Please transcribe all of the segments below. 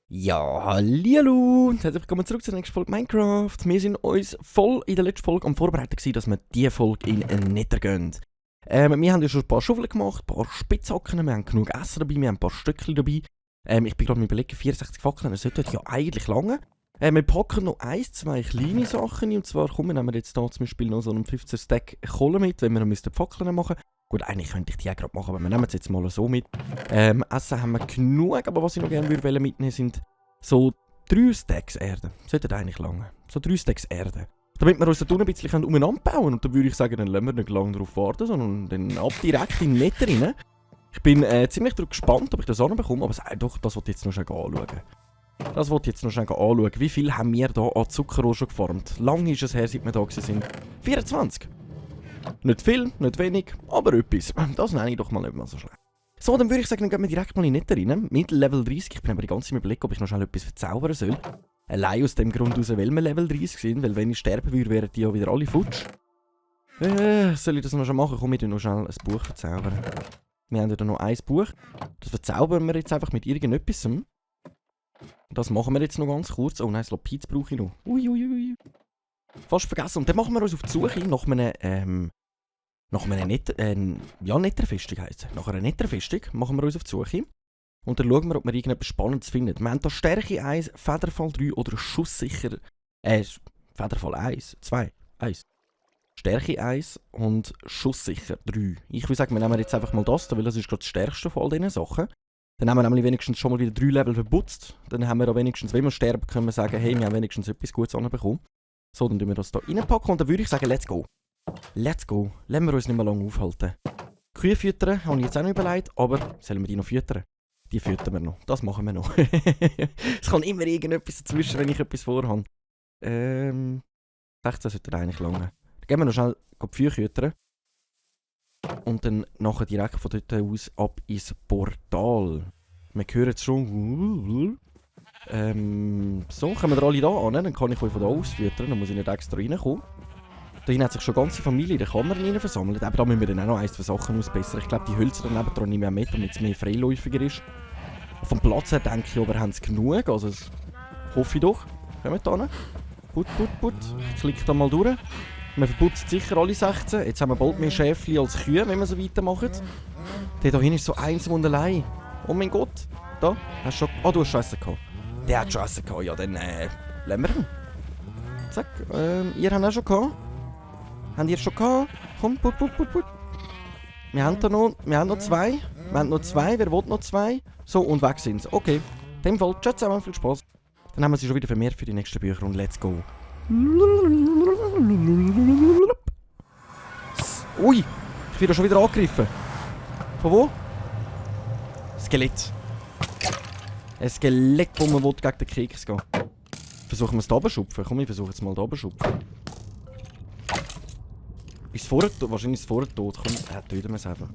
Ja, hallihallo und herzlich willkommen zurück zur nächsten Folge Minecraft. Wir sind uns voll in der letzten Folge am Vorbereiten gewesen, dass wir diese Folge in den Nether gehen. Wir haben ja schon ein paar Schaufeln gemacht, ein paar Spitzhacken, wir haben genug Essen dabei, wir haben ein paar Stöckchen dabei. Ich bin gerade mit überlegen, 64 Fackeln, das sollte ja eigentlich lange. Wir packen noch 1-2 kleine Sachen und zwar nehmen wir jetzt hier zum Beispiel noch so einen 15 Stack Kohle mit, wenn wir noch Fackeln machen müssen. Gut, eigentlich könnte ich die auch gerade machen, aber wir nehmen es jetzt mal so mit. Essen haben wir genug, aber was ich noch gerne mitnehmen würde, sind so 3 Stacks Erde. Sollten eigentlich lange. So 3 Stacks Erde. Damit wir uns da ein bisschen umeinander bauen. Und dann würde ich sagen, dann lassen wir nicht lange darauf warten, sondern dann ab direkt in den Nether rein. Ich bin ziemlich darauf gespannt, ob ich das anbekomme, aber doch, das wollte ich jetzt noch schnell anschauen. Das wollte ich jetzt noch schnell anschauen. Wie viel haben wir hier an Zuckerrohr schon geformt? Lange ist es her, seit wir da waren. 24. Nicht viel, nicht wenig, aber etwas. Das nenne ich doch mal nicht mal so schlecht. So, dann würde ich sagen, dann gehen wir direkt mal in den Nether rein. Mit Level 30. Ich bin aber die ganze Zeit im Blick, ob ich noch schnell etwas verzaubern soll. Allein aus dem Grund heraus, weil wir Level 30 sind, weil wenn ich sterben würde, wären die ja wieder alle futsch. Soll ich das noch schon machen? Komm, wir noch schnell ein Buch verzaubern. Wir haben ja noch ein Buch. Das verzaubern wir jetzt einfach mit irgendetwas. Das machen wir jetzt noch ganz kurz. Oh nein, das Lapis brauche ich noch. Uiuiui. Fast vergessen. Und dann machen wir uns auf die Suche nach einer Netherfestung heisst es. Nach einer Netherfestung machen wir uns auf die Suche. Und dann schauen wir, ob wir irgendetwas Spannendes finden. Wir haben hier Stärke 1, Federfall 3 oder Schusssicher... Federfall 1, 2, 1. Stärke 1 und Schusssicher 3. Ich würde sagen, wir nehmen jetzt einfach mal das, weil das ist gerade das stärkste von all diesen Sachen. Dann haben wir nämlich wenigstens schon mal wieder 3 Level verputzt. Dann haben wir auch wenigstens, wenn wir sterben, können wir sagen, hey, wir haben wenigstens etwas Gutes anbekommen. So, dann tun wir das hier reinpacken und dann würde ich sagen, let's go. Let's go. Lassen wir uns nicht mehr lange aufhalten. Kühe füttern, habe ich jetzt auch noch überlegt, aber sollen wir die noch füttern? Die füttern wir noch. Das machen wir noch. Es kann immer irgendetwas dazwischen, wenn ich etwas vorhabe. 16 sollte eigentlich lange. Dann gehen wir noch schnell die Kühe füttern. Und dann nachher direkt von dort aus ab ins Portal. Wir hören es schon. So, kommen wir alle da an, dann kann ich euch von da aus füttern, dann muss ich nicht extra reinkommen. Da hinten hat sich schon eine ganze Familie in der Kammer versammelt, aber da müssen wir dann auch noch 1-2 Sachen ausbessern. Ich glaube, die Hölzer daneben dran nicht mehr mit, damit es mehr freiläufiger ist. Vom Platz her denke ich aber, haben sie genug, also das hoffe ich doch. Kommt da hin. Put. Ich klicke da mal durch. Wir verputzen sicher alle 16. Jetzt haben wir bald mehr Schäfchen als Kühe, wenn wir so weitermachen. Der da hinten ist so einsam und allein. Oh mein Gott. Da, hast du schon... Ah, du hast schon Essen gehabt. Der hat schon Essen gehabt, ja dann lassen wir ihn. Zack, ihr habt auch schon gehabt. Habt ihr schon gehabt? Komm, put. Wir haben noch 2. Wir haben noch 2, wer will noch 2? So, und weg sind sie. Okay, in dem Fall, ciao zusammen, viel Spaß. Dann haben wir sie schon wieder vermehrt für die nächsten Bücher und let's go. Ui, ich werde schon wieder angegriffen. Von wo? Skelett. Ein Skelett, wo man gegen den Keks gehen will. Versuchen wir es da oben schupfen? Komm, ich versuche es mal da oben schupfen. Ist es vorher tot? Wahrscheinlich ist es vorher tot. Komm, töten wir es einfach.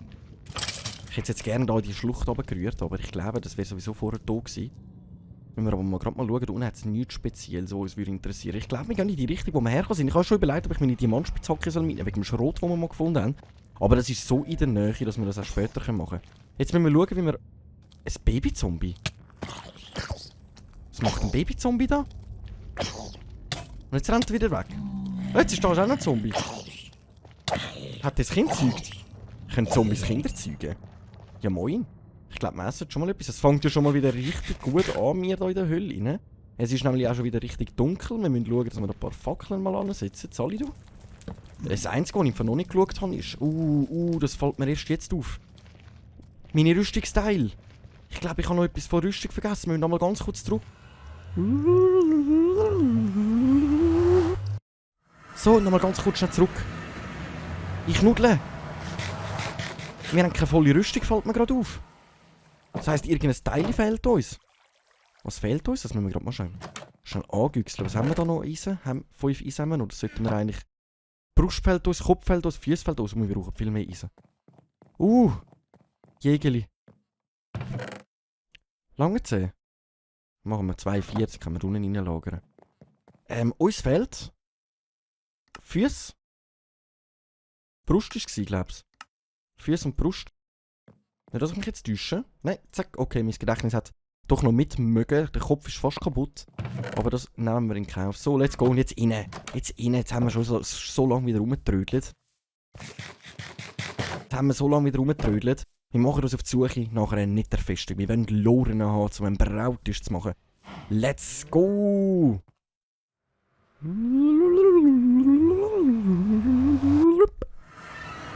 Ich hätte jetzt gerne da in die Schlucht oben gerührt, aber ich glaube, das wäre sowieso vorher tot gewesen. Wenn wir aber mal gerade mal schauen, da unten hat es nichts Spezielles, was uns interessieren würde. Ich glaube, wir gehen in die Richtung, wo wir herkommen sind. Ich habe schon überlegt, ob ich meine Diamantspitzhacke mitnehmen soll, wegen dem Schrot, den wir mal gefunden haben. Aber das ist so in der Nähe, dass wir das auch später machen können. Jetzt müssen wir schauen, wie wir... Ein Babyzombie? Was macht ein Babyzombie da? Und jetzt rennt er wieder weg. Jetzt ist da auch noch ein Zombie. Hat das Kind gezeugt? Können Zombies Kinder zeugen? Ja moin. Ich glaube, wir essen schon mal etwas. Es fängt ja schon mal wieder richtig gut an, wir hier in der Hölle. Ne? Es ist nämlich auch schon wieder richtig dunkel. Wir müssen schauen, dass wir ein paar Fackeln mal ansetzen. Zahle ich da? Das Einzige, was ich noch nicht geschaut habe, ist... das fällt mir erst jetzt auf. Meine Rüstungsteile. Ich glaube, ich habe noch etwas von Rüstung vergessen. Wir müssen noch mal ganz kurz zurück. So, noch mal ganz kurz schnell zurück. Ich nudle. Wir haben keine volle Rüstung, fällt mir gerade auf. Das heisst, irgendein Teil fehlt uns. Was fehlt uns? Das müssen wir gerade mal schnell angüchseln. Was haben wir da noch? Eisen? 5 Eisen haben wir noch? Das sollten wir eigentlich... Brust fehlt uns, Kopf fehlt uns, Füße fehlt uns. Wir brauchen viel mehr Eisen. Jägeli. Lange Zähne. Machen wir 42, können wir unten reinlagern. Uns fehlt Füße. Brust war es, glaube ich. Füße und Brust. Nicht, dass ich mich jetzt täusche. Nein, zack, okay, mein Gedächtnis hat doch noch mitmögen. Der Kopf ist fast kaputt. Aber das nehmen wir in Kauf. So, let's go. Und jetzt rein. Jetzt rein. Jetzt haben wir schon so lange wieder rumgetrödelt. Wir machen uns auf die Suche nach einer Netterfestung. Wir wollen Loren haben, um einen Brautisch zu machen. Let's go!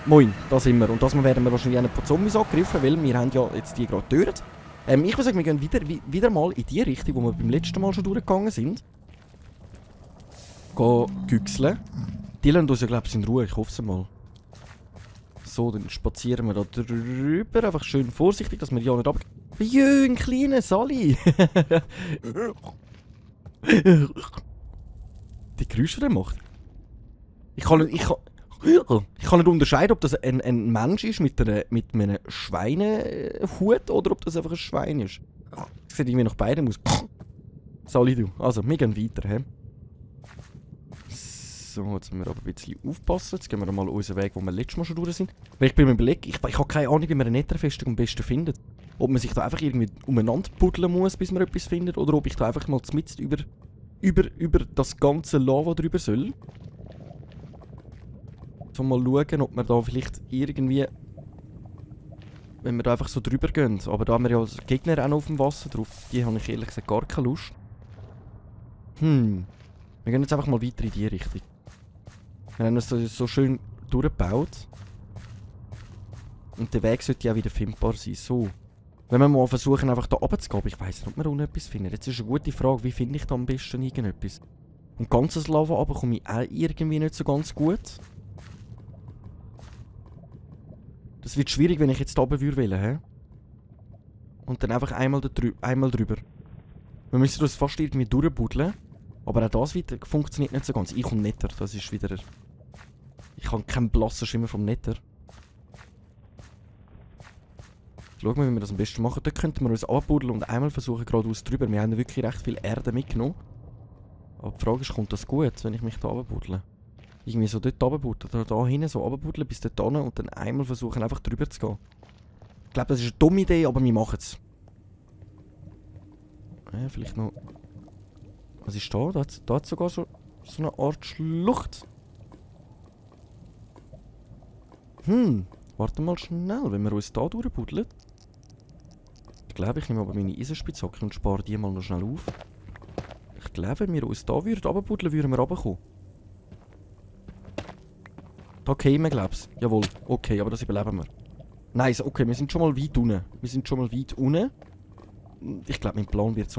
Moin, da sind wir. Und das werden wir wahrscheinlich auch von Zombies angegriffen, weil wir haben ja jetzt die gerade getötet. Ich würde sagen, wir gehen wieder mal in die Richtung, wo wir beim letzten Mal schon durchgegangen sind. Gehen güchseln. Die lassen uns ja, glaube ich, in Ruhe. Ich hoffe es mal. So, dann spazieren wir da drüber. Einfach schön vorsichtig, dass wir ja nicht ab... Jö, ein kleiner Sally! Die Geräusche, die er macht. Ich kann nicht unterscheiden, ob das ein Mensch ist mit einem Schweinehut oder ob das einfach ein Schwein ist. Das sieht irgendwie nach beidem aus. Sally, du. Also, wir gehen weiter, hä? So, jetzt müssen wir aber ein bisschen aufpassen. Jetzt gehen wir mal unseren Weg, wo wir letztes Mal schon durch sind. Weil ich bin mir überlegt, ich habe keine Ahnung, wie man eine Netterfestung am besten findet. Ob man sich da einfach irgendwie umeinander puddeln muss, bis man etwas findet, oder ob ich da einfach mal mitten über das ganze Lava drüber soll. So mal schauen, ob wir da vielleicht irgendwie... Wenn wir da einfach so drüber gehen. Aber da haben wir ja als Gegner auch noch auf dem Wasser drauf. Die habe ich ehrlich gesagt gar keine Lust. Wir gehen jetzt einfach mal weiter in die Richtung. Wir haben es so schön durchgebaut. Und der Weg sollte ja auch wieder findbar sein. So. Wenn wir mal versuchen, einfach da runter zu gehen. Ich weiss nicht, ob wir unten etwas finden. Jetzt ist eine gute Frage, wie finde ich da am besten irgendetwas? Und ganzes Lava runter komme ich auch irgendwie nicht so ganz gut. Das wird schwierig, wenn ich jetzt da oben will, hä? Und dann einfach einmal drüber. Wir müssen das fast irgendwie durchbuddeln. Aber auch das funktioniert nicht so ganz. Ich und Nether, das ist wieder... Ich habe keinen blassen Schimmer vom Nether. Schauen wir, wie wir das am besten machen. Dort könnten wir uns abbuddeln und einmal versuchen, geradeaus drüber. Wir haben wirklich recht viel Erde mitgenommen. Aber die Frage ist, kommt das gut, wenn ich mich da abbuddle? Irgendwie so dort runterbuddeln, oder da hinten so runterbuddeln bis dort hin und dann einmal versuchen, einfach drüber zu gehen. Ich glaube, das ist eine dumme Idee, aber wir machen es. Ja, vielleicht noch... Was ist da? Da hat sogar so eine Art Schlucht. Warte mal schnell, wenn wir uns da durchbuddeln. Ich glaube, ich nehme aber meine Eisenspitzhacke und spare die mal noch schnell auf. Ich glaube, wenn wir uns da runterbuddeln, würden wir runterkommen. Da kämen wir, glaube ich. Jawohl. Okay, aber das überleben wir. Nice, okay, wir sind schon mal weit unten. Ich glaube, mein Plan wird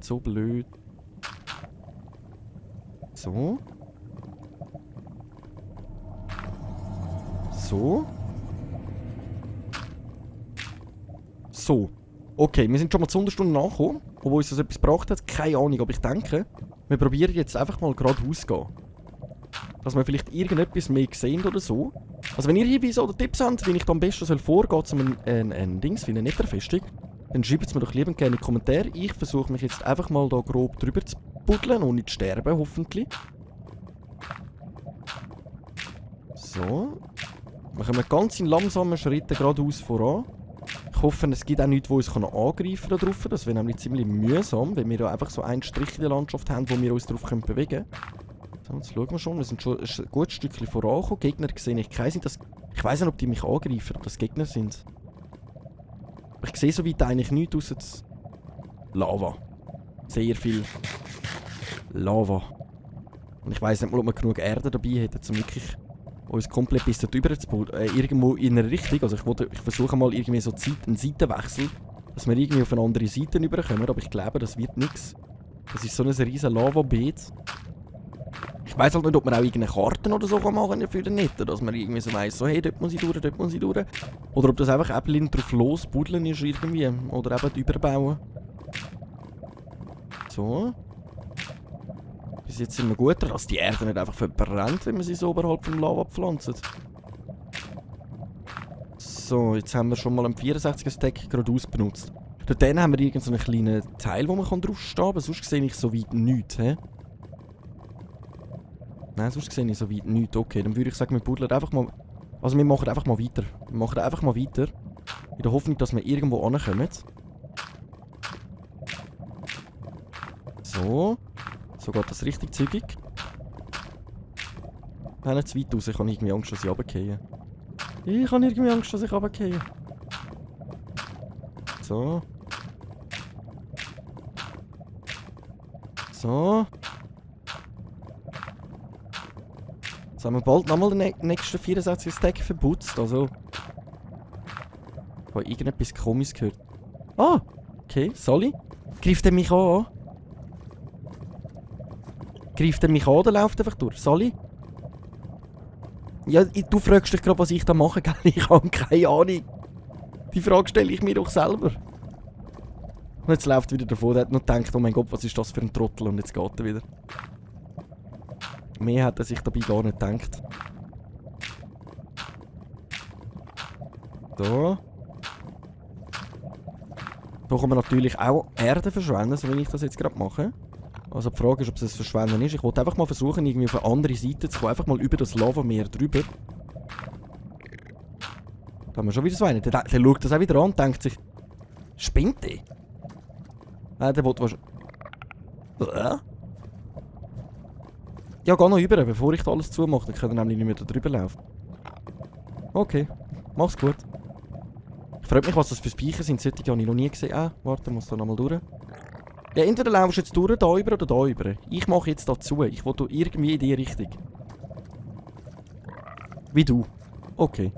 so blöd. So. So. So. Okay, wir sind schon mal zur Unterstunde nachgekommen, obwohl uns das etwas gebracht hat. Keine Ahnung, aber ich denke, wir probieren jetzt einfach mal geradeaus gehen. Dass wir vielleicht irgendetwas mehr sehen oder so. Also wenn ihr Hinweise oder Tipps habt, wie ich da am besten vorgehen soll, um ein Dings wie eine Netterfestung, dann schreibt es mir doch lieb gerne in die Kommentare. Ich versuche mich jetzt einfach mal da grob drüber zu buddeln, ohne zu sterben, hoffentlich. So. Machen wir ganz in langsamen Schritten geradeaus voran. Ich hoffe, es gibt auch nichts, das uns angreifen kann. Das wäre nämlich ziemlich mühsam, wenn wir da einfach so einen Strich in der Landschaft haben, wo wir uns drauf bewegen können. So, jetzt schauen wir schon. Wir sind schon ein gutes Stückchen vorangekommen. Gegner sehe ich keine. Ich weiss nicht, ob die mich angreifen, ob das Gegner sind. Aber ich sehe soweit eigentlich nichts außer Lava. Sehr viel Lava. Und ich weiss nicht mal, ob wir genug Erde dabei hätten, um wirklich uns komplett bis dort rüber zu bauen. Irgendwo in eine Richtung. Also ich versuche mal irgendwie so einen Seitenwechsel, dass wir irgendwie auf eine andere Seite rüberkommen, aber ich glaube, das wird nichts. Das ist so ein riesen Lava-Beet. Ich weiss halt nicht, ob man auch irgendeine Karten oder so machen kann für den Nether, dass man irgendwie so weiss, so hey, dort muss ich durch. Oder ob das einfach auch blind drauf los buddeln ist irgendwie. Oder eben überbauen. So. Bis jetzt sind wir gut dran, dass die Erde nicht einfach verbrennt, wenn man sie so oberhalb vom Lava pflanzt. So, jetzt haben wir schon mal einen 64er-Stack geradeaus benutzt. Dort haben wir irgendeinen so kleinen Teil, wo man draufstehen kann, aber sonst sehe ich so weit nichts. He? Nein, sonst sehe ich so weit nichts. Okay, dann würde ich sagen, wir buddeln einfach mal... Also wir machen einfach mal weiter. Wir machen einfach mal weiter. In der Hoffnung, dass wir irgendwo ankommen. So. So geht das richtig zügig. Nein, nicht zu weit raus. Ich habe irgendwie Angst, dass ich runtergehe. Ich habe irgendwie Angst, dass ich runtergehe. So. So. Jetzt haben wir bald nochmal den nächsten 64 Stack verputzt. Also. Ich habe irgendetwas Komisches gehört. Ah! Okay, Sally. Greift er mich an? Greift er mich an oder läuft einfach durch? Sally? Ja, du fragst dich gerade, was ich da mache, gell? Ich habe keine Ahnung. Die Frage stelle ich mir doch selber. Und jetzt läuft er wieder davon. Er hat noch gedacht, oh mein Gott, was ist das für ein Trottel? Und jetzt geht er wieder. Mehr hat er sich dabei gar nicht gedacht. So. Da kann man natürlich auch Erde verschwenden, so wie ich das jetzt gerade mache. Also die Frage ist, ob es ein Verschwenden ist. Ich wollte einfach mal versuchen, irgendwie auf eine andere Seite zu kommen. Einfach mal über das Lavameer drüber. Da haben wir schon wieder so einen. Der schaut das auch wieder an und denkt sich... Spinnt der? Nein, der will wahrscheinlich... Ja, geh noch rüber, bevor ich da alles zumache. Dann können wir nämlich nicht mehr da drüber laufen. Okay, mach's gut. Ich frage mich, was das für Speicher sind. Solche habe ich noch nie gesehen. Warte, muss da nochmal durch. Ja, entweder laufst du jetzt durch, da rüber oder da rüber. Ich mache jetzt dazu. Ich will irgendwie in die Richtung. Wie du. Okay.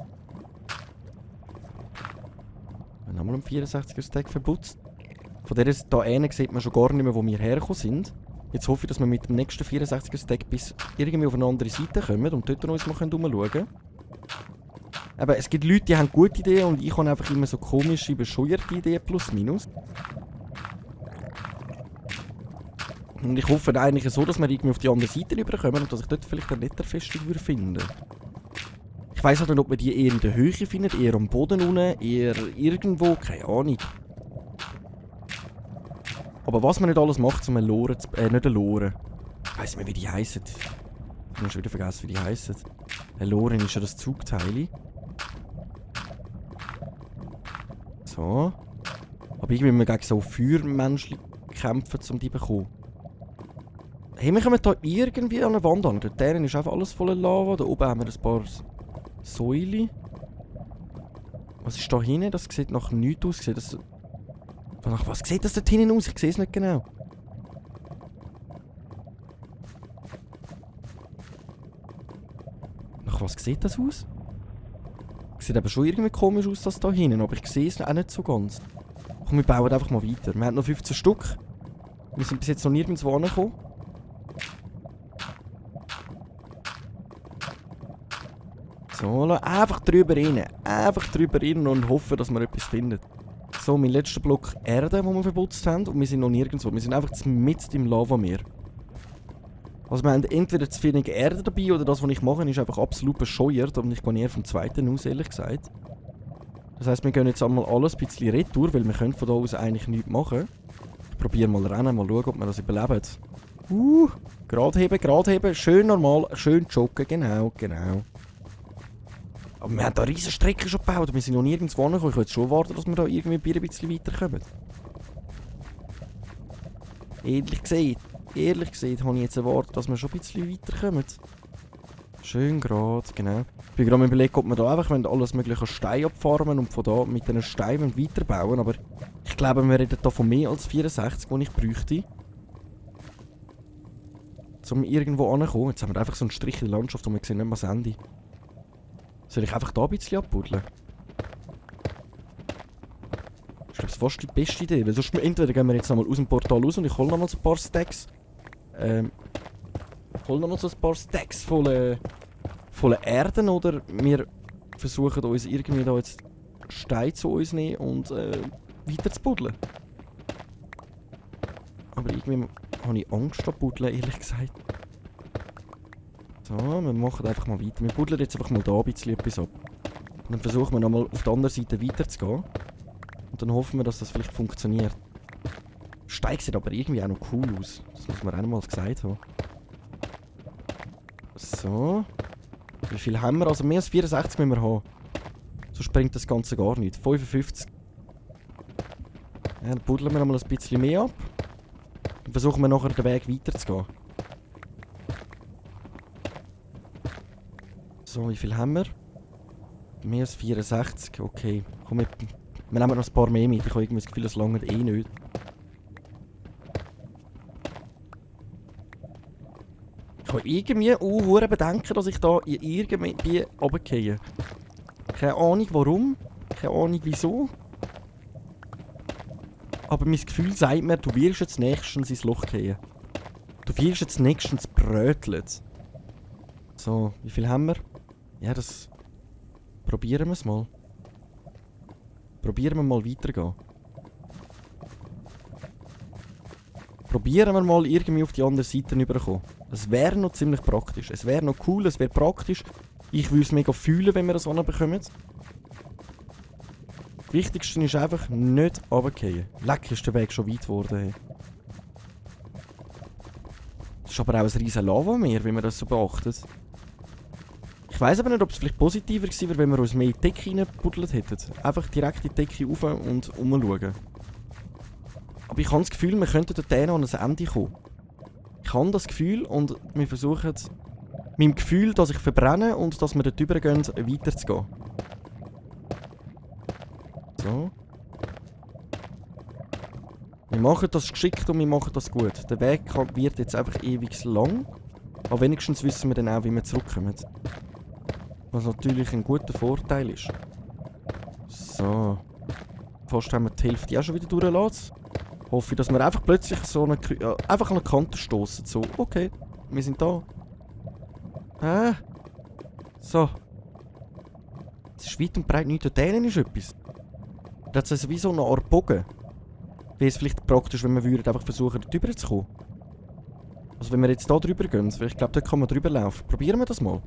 Wir haben nochmal einen 64er Stack verputzt. Von der da hinten sieht man schon gar nicht mehr, wo wir hergekommen sind. Jetzt hoffe ich, dass wir mit dem nächsten 64er Stack bis irgendwie auf eine andere Seite kommen und dort uns mal umschauen können. Aber es gibt Leute, die haben gute Ideen und ich habe einfach immer so komische, bescheuerte Ideen plus minus. Und ich hoffe eigentlich so, dass wir irgendwie auf die andere Seite rüberkommen und dass ich dort vielleicht eine Netherfestung finden würde. Ich weiss halt nicht, ob man die eher in der Höhe findet, eher am Boden unten, eher irgendwo, keine Ahnung. Aber was man nicht alles macht, um eine Lore zu... nicht eine Lore. Ich weiss nicht mehr, wie die heissen. Ich habe schon wieder vergessen, wie die heissen. Eine Lore ist ja das Zugteil. So. Aber irgendwie müssen wir gegen so Feuermenschen kämpfen, um die zu bekommen. Hey, wir kommen hier irgendwie an eine Wand an. Dort ist einfach alles voller Lava. Da oben haben wir ein paar Säulen. Was ist da hinten? Das sieht nach nichts aus. Nach was sieht das dort hinten aus? Ich sehe es nicht genau. Nach was sieht das aus? Sieht aber schon irgendwie komisch aus, das da hinten, aber ich sehe es auch nicht so ganz. Komm, wir bauen einfach mal weiter. Wir haben noch 15 Stück. Wir sind bis jetzt noch nirgendwo angekommen. So, einfach drüber rein. Einfach drüber rein und hoffen, dass wir etwas finden. So, mein letzter Block Erde, den wir verputzt haben. Und wir sind noch nirgendwo. Wir sind einfach mitten im Lavameer. Also wir haben entweder zu wenig Erde dabei oder das, was ich mache, ist einfach absolut bescheuert. Und ich gehe eher vom zweiten aus, ehrlich gesagt. Das heisst, wir gehen jetzt einmal alles ein bisschen retour, weil wir können von da aus eigentlich nichts machen. Ich probiere mal rennen, mal schauen, ob wir das überleben. Gerade heben. Schön normal, schön joggen, genau. Aber wir haben da riesen Strecken schon gebaut, wir sind noch nirgendwo angekommen. Ich will jetzt schon warten, dass wir da irgendwie ein bisschen weiterkommen. Ehrlich gesagt habe ich jetzt erwartet, dass wir schon ein bisschen weiterkommen. Schön gerade, genau. Ich bin gerade überlegt, ob wir da einfach alles mögliche Steine abfarmen und von da mit diesen Steinen weiterbauen. Aber ich glaube, wir reden hier von mehr als 64, die ich bräuchte. Um irgendwo anzukommen. Jetzt haben wir einfach so einen Strich in der Landschaft und wir sehen nicht mehr das Ende. Soll ich einfach da ein bisschen abbuddeln? Ich glaube, das ist fast die beste Idee. Weil sonst entweder gehen wir jetzt nochmal aus dem Portal raus und ich hole nochmal so ein paar Stacks. Volle Erden oder wir versuchen uns irgendwie da jetzt Steine zu uns nehmen und weiter zu buddeln. Aber irgendwie habe ich Angst vor Buddeln, ehrlich gesagt. So, wir machen einfach mal weiter. Wir buddeln jetzt einfach mal da ein bisschen etwas ab. Und dann versuchen wir nochmal auf der anderen Seite weiterzugehen. Und dann hoffen wir, dass das vielleicht funktioniert. Steig sieht aber irgendwie auch noch cool aus. Das muss man auch mal gesagt haben. So. Wie viel haben wir? Also mehr als 64 müssen wir haben. Sonst bringt das Ganze gar nichts. 55. Ja, dann buddeln wir noch mal ein bisschen mehr ab. Dann versuchen wir nachher den Weg weiterzugehen. So, wie viel haben wir? Mehr als 64, okay. Komm, wir nehmen noch ein paar mehr mit. Ich habe irgendwie das Gefühl, das langt eh nicht. Ich habe irgendwie hure Bedenken, dass ich da irgendwie runtergehe. Keine Ahnung warum, keine Ahnung wieso. Aber mein Gefühl sagt mir, du wirst jetzt nächstens ins Loch gehen. Du wirst jetzt nächstens bröteln. So, wie viel haben wir? Ja, das... Probieren wir es mal. Probieren wir mal weitergehen. Probieren wir mal irgendwie auf die andere Seite rüberzukommen. Es wäre noch ziemlich praktisch. Es wäre noch cool, es wäre praktisch. Ich würde es mega fühlen, wenn wir das anbekommen. Das Wichtigste ist einfach nicht runterfallen. Leck, ist der Weg schon weit geworden. Hey. Das ist aber auch ein riesen Lavameer, wenn man das so beachtet. Ich weiss aber nicht, ob es vielleicht positiver gewesen wäre, wenn wir uns mehr in die Decke reingebuddelt hätten. Einfach direkt in die Decke rauf und umschauen. Aber ich habe das Gefühl, wir könnten dort an ein Ende kommen. Ich habe das Gefühl und wir versuchen, meinem Gefühl, dass ich verbrenne und dass wir dort drüber gehen, weiterzugehen. So. Wir machen das geschickt und wir machen das gut. Der Weg wird jetzt einfach ewig lang. Aber wenigstens wissen wir dann auch, wie wir zurückkommen. Was natürlich ein guter Vorteil ist. So. Fast haben wir die Hälfte auch schon wieder durchgelassen. Hoffe, dass wir einfach plötzlich so einfach an eine Kante stoßen. So, okay, wir sind da. So. Das ist weit und breit nichts. Dort hinten ist etwas. Das ist also wie so eine Art Bogen. Wäre es vielleicht praktisch, wenn wir einfach versuchen, drüber zu kommen. Also wenn wir jetzt da drüber gehen, ich glaube, dort kann man drüber laufen. Probieren wir das mal.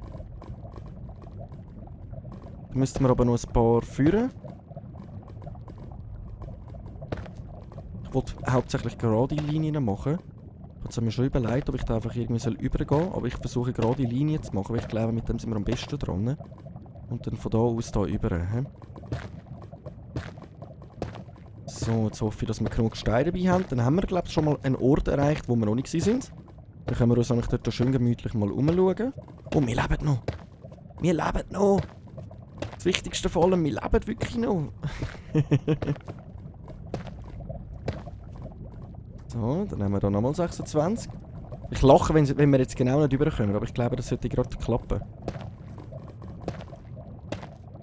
Da müssten wir aber noch ein paar führen. Ich wollte hauptsächlich gerade Linien machen. Jetzt haben wir schon überlegt, ob ich da einfach irgendwie übergehen soll. Aber ich versuche gerade Linien zu machen, weil ich glaube, mit dem sind wir am besten dran. Und dann von da aus da über. So, jetzt hoffe ich, dass wir genug Steine dabei haben. Dann haben wir, glaube ich, schon mal einen Ort erreicht, wo wir noch nicht sind. Dann können wir uns eigentlich dort schön gemütlich mal umschauen. Oh, wir leben noch! Wir leben noch! Das Wichtigste vor allem, wir leben wirklich noch! So, dann haben wir da nochmal 26. Ich lache, wenn wir jetzt genau nicht rüberkommen, aber ich glaube, das sollte gerade klappen.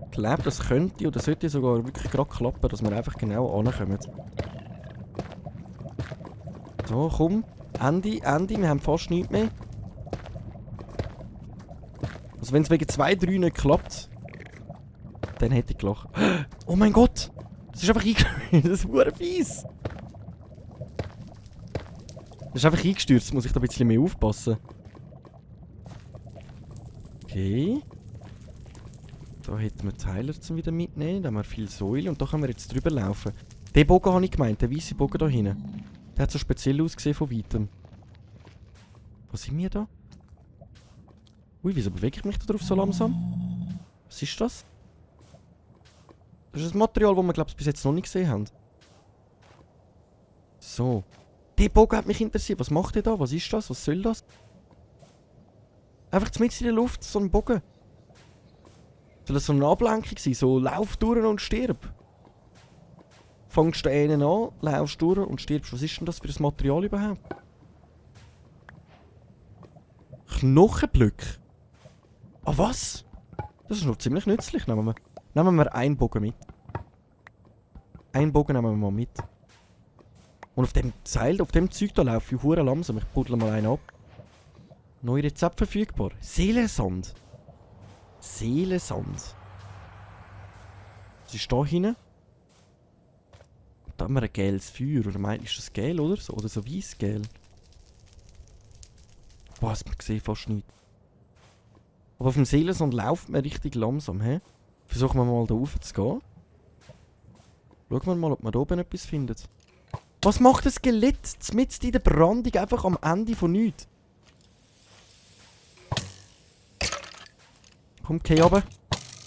Ich glaube, das könnte oder sollte sogar wirklich gerade klappen, dass wir einfach genau ankommen. So, komm. Ende, wir haben fast nichts mehr. Also wenn es wegen 2, 3 nicht klappt, dann hätte ich gelacht. Oh mein Gott! Das ist einfach eingestürzt. Das ist verdammt fies. Das ist einfach eingestürzt, muss ich da ein bisschen mehr aufpassen. Okay. Da hätten wir Teiler zum wieder mitnehmen. Da haben wir viel Säule und da können wir jetzt drüber laufen. Den Bogen habe ich gemeint, der weiße Bogen da hinten. Der hat so speziell ausgesehen von weitem. Wo sind wir da? Ui, wieso bewege ich mich da drauf so langsam? Was ist das? Das ist ein Material, das wir, glaube ich, bis jetzt noch nicht gesehen haben. So. Der Bogen hat mich interessiert. Was macht der da? Was ist das? Was soll das? Einfach mitten in der Luft, so ein Bogen. Soll das so eine Ablenkung sein? So, lauf durch und stirb. Fangst du einen an, laufst durch und stirbst. Was ist denn das für ein Material überhaupt? Knochenblöcke? Ah, was? Das ist noch ziemlich nützlich. Nehmen wir einen Bogen mit. Einen Bogen nehmen wir mal mit. Und auf dem Seil, auf dem Zeug da laufe ich hure langsam. Ich buddle mal einen ab. Neue Rezept verfügbar. Seelensand. Seelensand. Was ist da hinten? Da haben wir ein gelbes Feuer. Oder meint, ist das gel, oder? Oder so weiss-gel. Boah, man sieht fast nichts. Aber auf dem Seelensand läuft man richtig langsam, hä? Versuchen wir mal da rauf zu gehen. Schauen wir mal, ob wir da oben etwas finden. Was macht das Skelett mitten in der Brandung einfach am Ende von nichts? Komm, geh runter.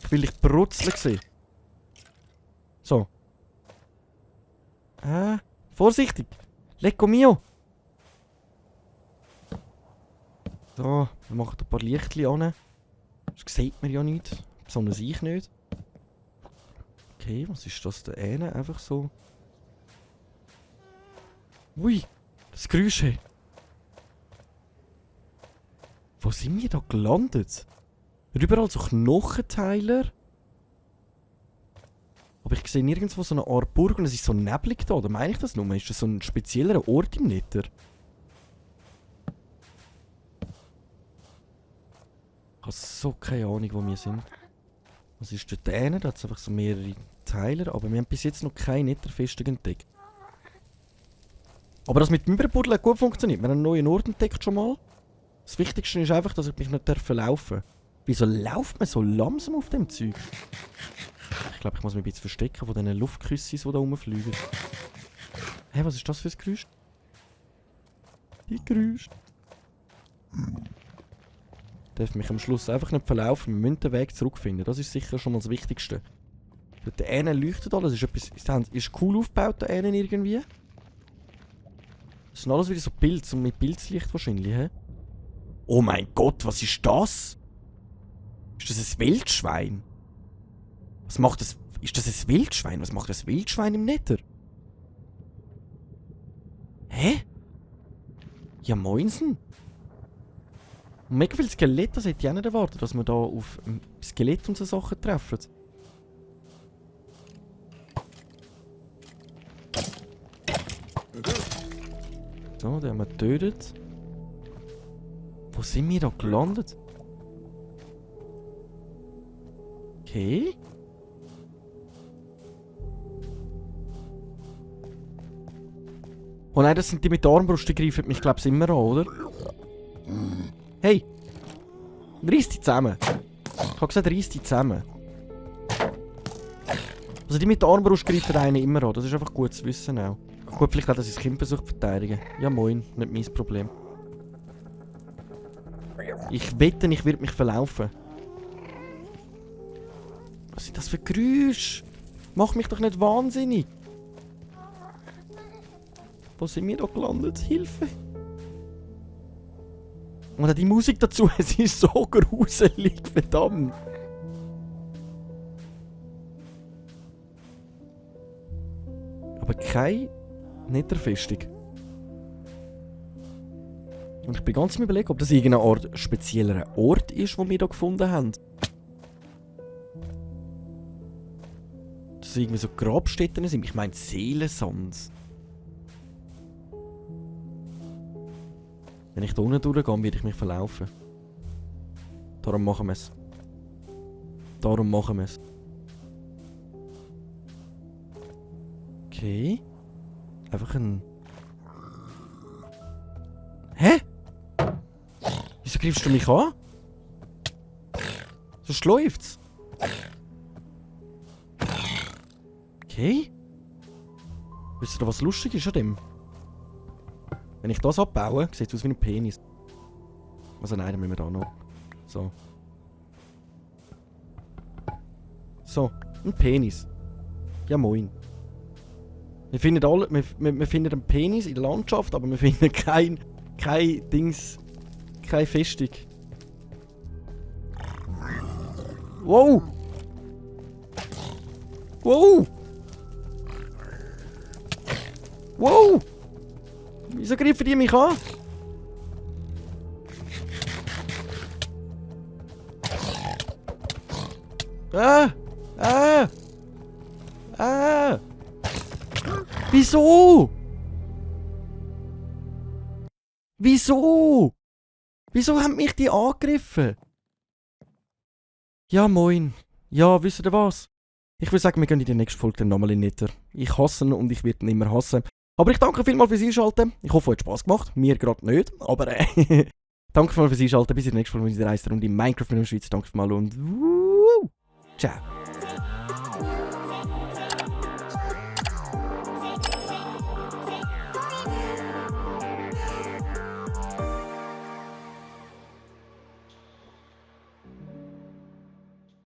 Ich will dich brutzeln sehen. So. Vorsichtig. Lecco mio. So, wir machen ein paar Lichtchen an. Das sieht man ja nicht. Besonders ich nicht. Okay, was ist das da hinten? Einfach so. Ui, das Geräusch. Hey. Wo sind wir da gelandet? Überall so Knochenteiler. Aber ich sehe nirgendwo so eine Art Burg und es ist so neblig da. Oder meine ich das nur? Ist das so ein spezieller Ort im Nether? Ich habe so keine Ahnung, wo wir sind. Was ist dort hinten? Da hat es einfach so mehrere Teile. Aber wir haben bis jetzt noch keine Netherfestung entdeckt. Aber das mit dem Überbuddeln hat gut funktioniert. Wir haben einen neuen Ort entdeckt schon mal. Das Wichtigste ist einfach, dass ich mich nicht verlaufen darf. Wieso läuft man so langsam auf dem Zeug? Ich glaube, ich muss mich ein bisschen verstecken von diesen Luftküssis, die da rumfliegen. Hä, was ist das für ein Geräusch? Die Geräusch. Ich darf mich am Schluss einfach nicht verlaufen. Wir müssen den Weg zurückfinden. Das ist sicher schon mal das Wichtigste. Dort hinten leuchtet alles. Ist cool aufgebaut da hinten irgendwie. Das sind alles wieder so Pilze. Und mit Pilzlicht wahrscheinlich, hä? Oh mein Gott, was ist das? Ist das ein Wildschwein? Was macht das? Ist das ein Wildschwein? Was macht das Wildschwein im Nether? Hä? Ja, moinsen. Und mega viele Skelette, das hätte ich auch nicht erwartet, dass wir da auf Skelett und so Sachen treffen. So, den haben wir getötet. Wo sind wir da gelandet? Okay. Oh nein, das sind die mit der Armbrust, die greifen mich, glaube ich, immer an, oder? Hey! Reiss die zusammen! Ich habe gesagt, reiss die zusammen. Also die mit der Armbrust greifen einen immer an, das ist einfach gut zu wissen auch. Gut, vielleicht auch, dass ich das Kind versuche zu verteidigen. Ja moin, nicht mein Problem. Ich wette, ich werde mich verlaufen. Was sind das für Geräusche? Mach mich doch nicht wahnsinnig! Wo sind wir da gelandet? Hilfe! Und auch die Musik dazu, es ist so gruselig, verdammt! Aber keine Netherfestung. Und ich bin ganz im Überlegen, ob das irgendeine Art spezieller Ort ist, den wir hier gefunden haben. Dass irgendwie so Grabstätten sind. Ich meine Seelensand. Wenn ich da unten durchgehe, werde ich mich verlaufen. Darum machen wir es. Darum machen wir es. Okay. Einfach ein... Hä? Wieso greifst du mich an? Sonst läuft's. Okay. Wisst ihr, was lustig ist an dem? Wenn ich das abbaue, sieht es aus wie ein Penis. Also nein, dann müssen wir da noch. So. So, ein Penis. Ja moin. Wir finden alle, wir finden einen Penis in der Landschaft, aber wir finden kein Dings, keine Festung. Wow! Wow! Wow! Wieso greifen die mich an? Wieso? Wieso? Wieso haben mich die angegriffen? Ja, moin. Ja, wisst ihr was? Ich würde sagen, wir gehen in der nächsten Folge dann nochmal in Nether. Ich hasse ihn und ich werde ihn immer hassen. Aber ich danke vielmals fürs Einschalten. Ich hoffe, es hat Spass gemacht. Mir gerade nicht, aber danke vielmals fürs Einschalten. Bis in der nächsten Folge mit der Reisterunde in Minecraft in der Schweiz. Danke vielmals und ciao.